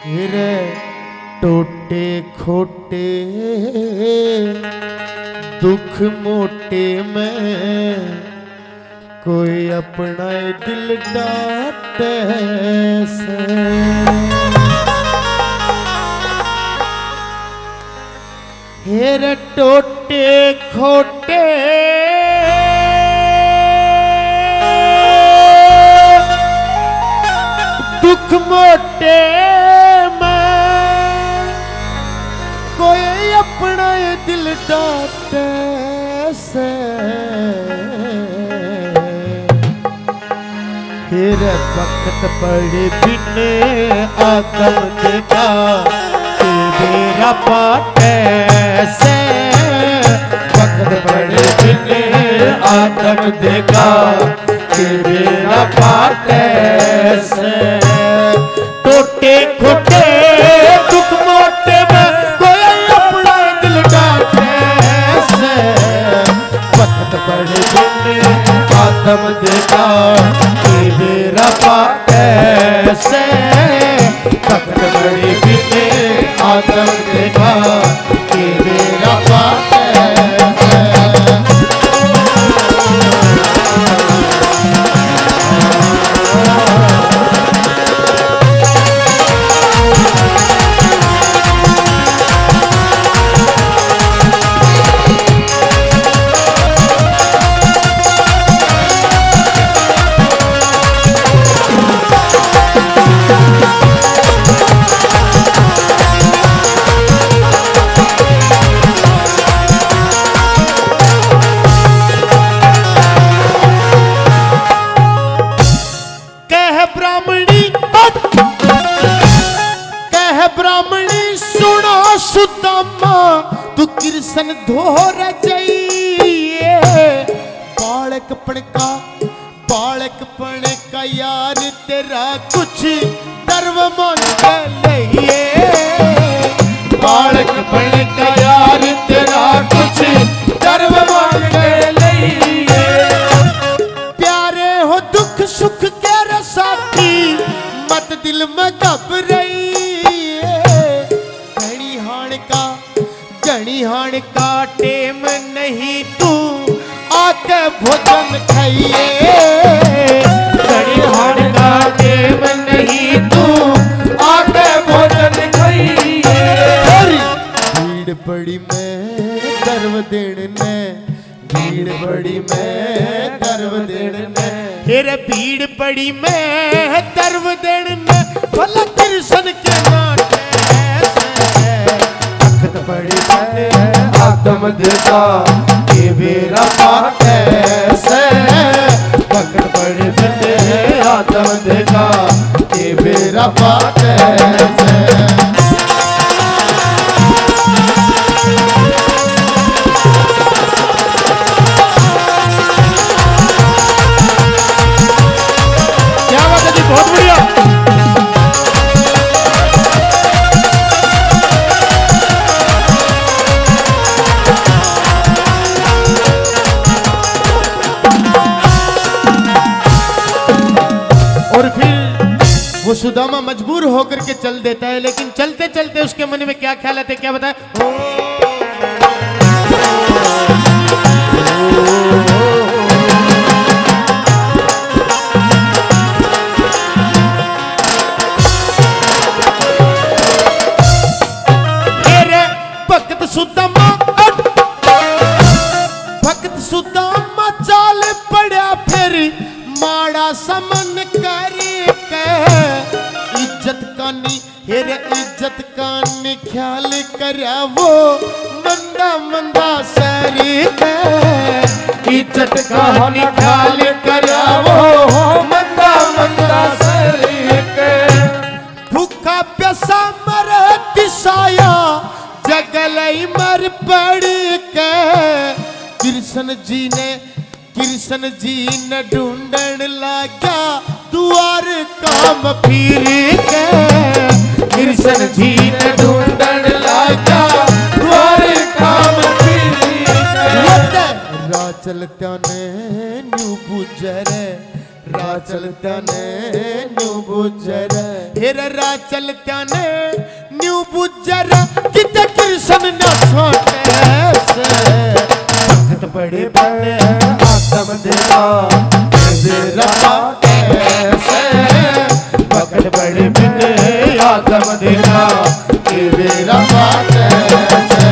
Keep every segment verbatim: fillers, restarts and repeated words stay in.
रे टोटे खोटे दुख मोटे में कोई अपना दिल डाटे से। हेर टोटे खोटे दुख मोटे में कोई अपना दिल डाटे से। फिर वक्त पड़े बिन आदम देखा के बेरा पाटे से। वक्त पड़े बिन आदम देखा के बेरा पाटे से। टोटे खोटे दुख मोटे में कोई अपना दिल डाटे से। वक्त बड़े बिन आदम देखा के बेरा पाटे से। वक्त बड़े बिन आदम देखा के बेरा पाटे से। कह ब्राह्मणी, कह ब्राह्मणी, सुनो सुदामा, तू कृष्ण धोर जाइए। बालकपण का, बालकपण का यार तेरा कुछ गर्व मांग लइए। बालकपण का यार तेरा कुछ गर्व मांग लइए। प्यारे हो दुख सुख के रे साथी, मत दिल में घबराइए। घणी हाण का, घणी हाण का टेम नहीं, तू आके भोजन खाइए। घणी हाण का टेम नहीं, तू आके भोजन खाइए। भीड़ बड़ी में गर्व देण ने, भीड़ बड़ी में गर्व देण ने, फिर भीड़ बड़ी में गर्व देण ने, भला कृष्ण के नाटे से। वक्त बड़ी में आदम देखा के बेरा पाटे से। वक्त बड़ी में आदम देखा के बेरा पाटे से। क्या बात है जी, बहुत बढ़िया। और फिर वो सुदामा मजबूर होकर के चल देता है, लेकिन चलते चलते उसके मन में क्या ख्याल आते, क्या बताए? भगत सुदामा, भगत सुदामा चाल पड़ा फिर माड़ा समन करके। इज्जत कानी, हेरे इज्जत कानी ख्याल करया वो मंदा मंदा सरीके। इज्जत कानी ख्याल करया वो मंदा मंदा सरीके। भूखा प्यासा मरे तिसाया, जगलई मर पड़ के। कृष्ण जी ने, कृष्ण जी ने ढूंढण लाग्या द्वार काम फिर के। कृष्ण जी ने ढूंढण लाग्या द्वार काम फिर के। राह चलत्या ने न्यू बुझे रे, राह चलत्या ने न्यू बुझे रे। फिर राह चलत्या ने न्यू बुजर कित कृष्ण ना सांटे से। भगत बड़े बने आत्म देना तेरा पाटे से। भगत बड़े बने आत्म देना तेरा पाटे से।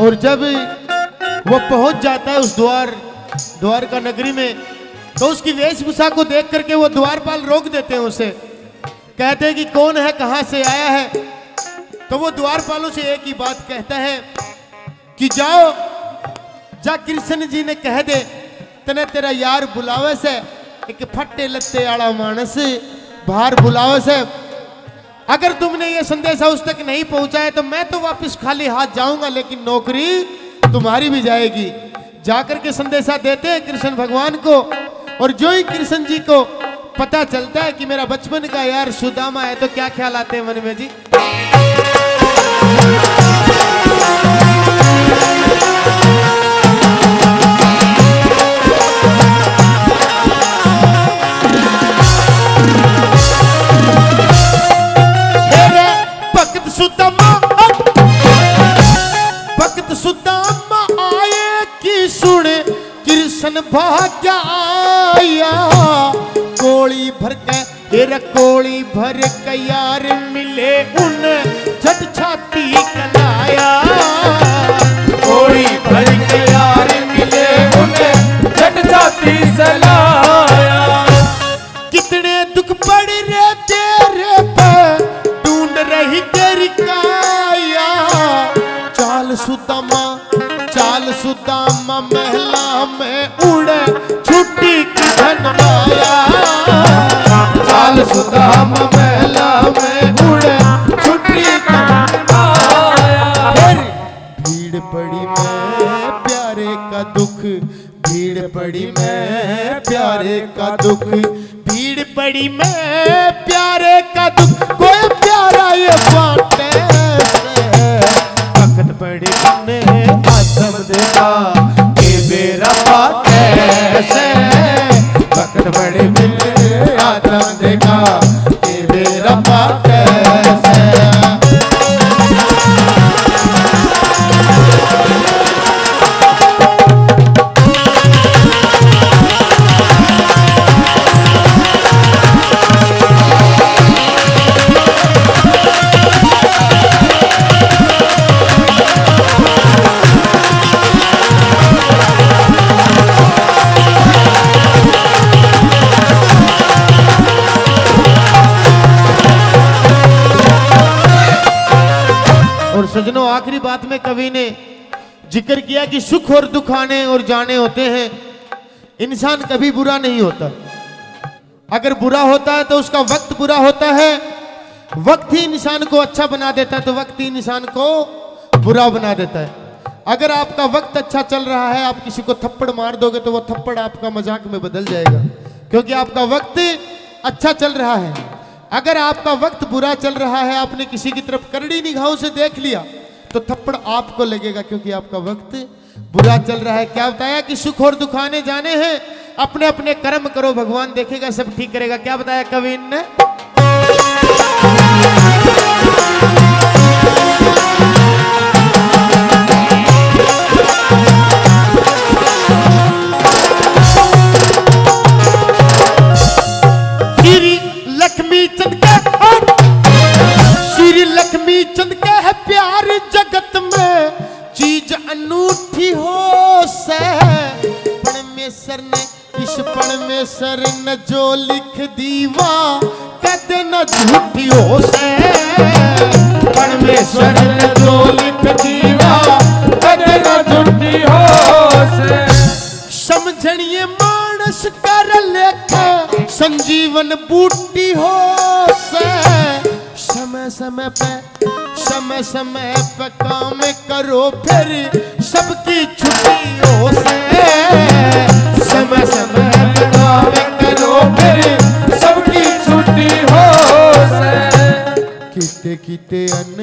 और जब वो पहुंच जाता है उस द्वार, द्वारका नगरी में, तो उसकी वेशभूषा को देख करके वो द्वारपाल रोक देते हैं उसे, कहते हैं कि कौन है, कहाँ से आया है। तो वो द्वारपालों से एक ही बात कहता है कि जाओ, जा कृष्ण जी ने कह दे, तने तेरा यार बुलावे से, एक फट्टे लत्ते आला मानस बाहर बुलावे से। अगर तुमने ये संदेशा उस तक नहीं पहुंचाया तो मैं तो वापस खाली हाथ जाऊंगा, लेकिन नौकरी तुम्हारी भी जाएगी। जाकर के संदेशा देते हैं कृष्ण भगवान को, और जो ही कृष्ण जी को पता चलता है कि मेरा बचपन का यार सुदामा है, तो क्या ख्याल आते हैं मन में जी? भगत सुदामा, भगत सुदामा आए की सुन कृष्ण भाग्या आया। कोली भर के, तेरा कोली भर के यार मिले उन झट छाती कलाया। कोली भर के यार मिले उन झट छाती सलाया। कितने दुख पड़ रहे तेरे पे, ढूंढ रही तेरी काया। चाल सुदामा, चाल सुदामा, महला में उड़े छुट्टी की धन माया। चाल सुदामा, महला में उड़े छुट्टी की धन माया। फिर भीड़ पड़ी में प्यारे का दुख, भीड़ पड़ी में प्यारे का दुख, भीड़ पड़ी में प्यारे का दुख, कोई प्यारा ये बाटे से। भगत बड़ी में आत्म देता, ये मेरा बाटे से। भगत बड़ी में आत्म देता, ये मेरा बाटे से। और सजनों, आखिरी बात में कवि ने जिक्र किया कि सुख और दुख आने और जाने होते हैं, इंसान कभी बुरा नहीं होता। अगर बुरा होता है तो उसका वक्त बुरा होता है, वक्त ही इंसान को अच्छा बना देता है, तो वक्त ही इंसान को बुरा बना देता है। अगर आपका वक्त अच्छा चल रहा है, आप किसी को थप्पड़ मार दोगे तो वो थप्पड़ आपका मजाक में बदल जाएगा, क्योंकि आपका वक्त अच्छा चल रहा है। अगर आपका वक्त बुरा चल रहा है, आपने किसी की तरफ करड़ी निगाहों से देख लिया, तो थप्पड़ आपको लगेगा, क्योंकि आपका वक्त बुरा चल रहा है। क्या बताया कि सुख और दुख आने जाने हैं, अपने अपने कर्म करो, भगवान देखेगा, सब ठीक करेगा। क्या बताया कवि ने? श्री लक्ष्मी चंद का, श्री लक्ष्मी चंद का है प्यार जगत में चीज अनूठी हो से। परमेश्वर ने, इस परमेश्वर ने जो लिख दी वा कदे न झूठी हो से। परमेश्वर ने जो लिख दी वा कदे न झूठी हो से। समझणिए मानस कर लेखे संजीवन बूटी हो से। समय समय पे, समय समय पे काम करो फिर सबकी छुट्टी हो से। समय समय पे काम करो फिर सबकी छुट्टी हो से। किते किते अन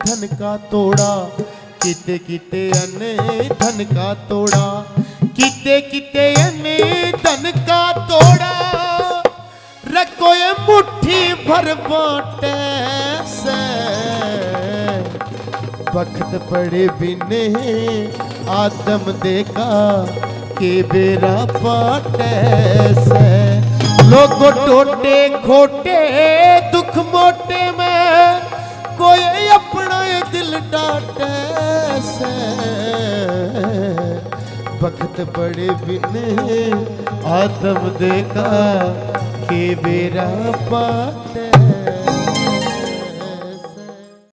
धन का तोड़ा, किते किते अन धन का तोड़ा, किते किते अन धन का तोड़ा। रखो ये मुट्ठी भर बाटे से। बखत पड़े बिन आदम देखा के बेरा पाटे से। लोगो टोटे खोटे दुख मोटे में कोई अपना ये दिल डाटे से। बखत पड़े बिन आदम देखा के बेरा पाटे